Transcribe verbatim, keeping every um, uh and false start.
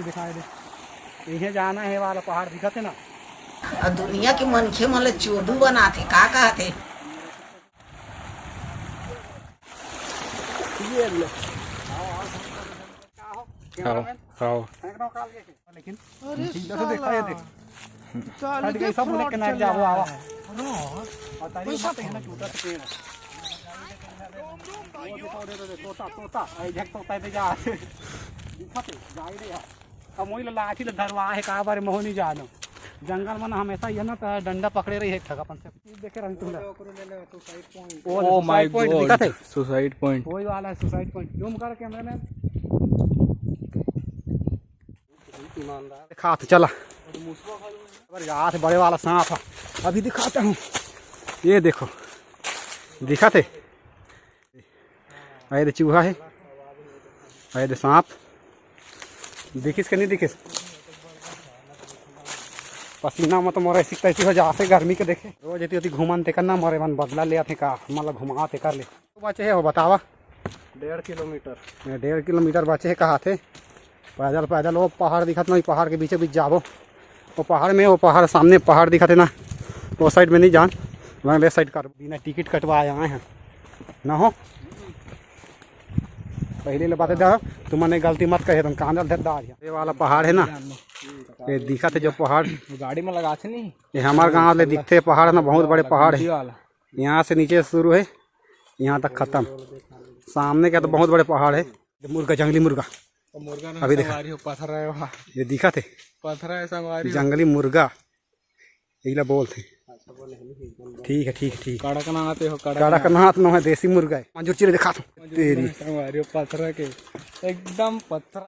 इहे जाना हे वाला पहाड़ दिखत हे ना। अब दुनिया के मनखे मन ल चोदू बनाथे, का कहथे? आओ, आओ। लेकिन अरे सीधा तो देखा, ये देख। साला, फट गई, सब बोले कि ना जाओ, आओ। और तारी पैसा मत है ना, टूटा से पेड़ है। वो देखो, दे, दे, दे, तोता, तोता, आई देख, तोता दे जा। दिखा ते, जाई रे यार। अब मोई ला लाठी ला धरवा हे, का बारे मोह नहीं जानो। जंगल मन हमेशा ये ना, त डंडा पकड़े रही है, ठग अपन से। देखे रहन तुम ला। Oh my God, दिखा थे? Suicide point। वही वाला है suicide point। Zoom कर cameraman। खात चला। अबर यार, बड़े वाला सांप है। अभी दिखाता हूँ, ये देखो, दिखा थे? अरे चूहा है, अरे सांप। दिखिस के नहीं दिखिस? पसीना में तो मोर ऐसी तैसी हो जाथे गर्मी के देखे। रोज एती ओती घूमन तेकर ना मोरे मन बदला ले आथे का, मतलब घुमा तेकर ले। बचे हे हो बतावा। डेढ़ किलोमीटर। ये डेढ़ किलोमीटर बचे हे कहाथे। पैदल, पैदल वो पहाड़ दिखत ना, पहाड़ के बीचे बीच जाबो। वो पहाड़ में, वो पहाड़ सामने पहाड़ दिखत हे ना, वो side में नहीं जान, मैं left side कर, बिना टिकट कटवाए आए हैं ना हो। पहले ले बातें दे, तुमने गलती मत कहे, तुम कांदा धर डाल। ये वाला पहाड़ है ना, ये दिखत हे जो पहाड़, गाड़ी में लगा नहीं। ये हमारे गांव ले दिखते पहाड़ ना, बहुत बड़े पहाड़ है। यहाँ से नीचे शुरू है, यहाँ तक खत्म। सामने का तो बहुत बड़े पहाड़ है। मुर्गा, जंगली मुर्गा। तो मुर्गा ना अभी देखा। संगवारी हो, पथरा है वहाँ। ये दिखा थे? पथरा है संगवारी हो। जंगली मुर्गा, यही ला बोल थे। ठीक है, ठीक है, ठीक। कड़कनाथ हो, कड़कनाथ। कड़कनाथ नो है, देसी मुर्गा है। मंजूर चिरे दिखा था। तेरी। संगवारी हो, पथरा के। एकदम पथरा।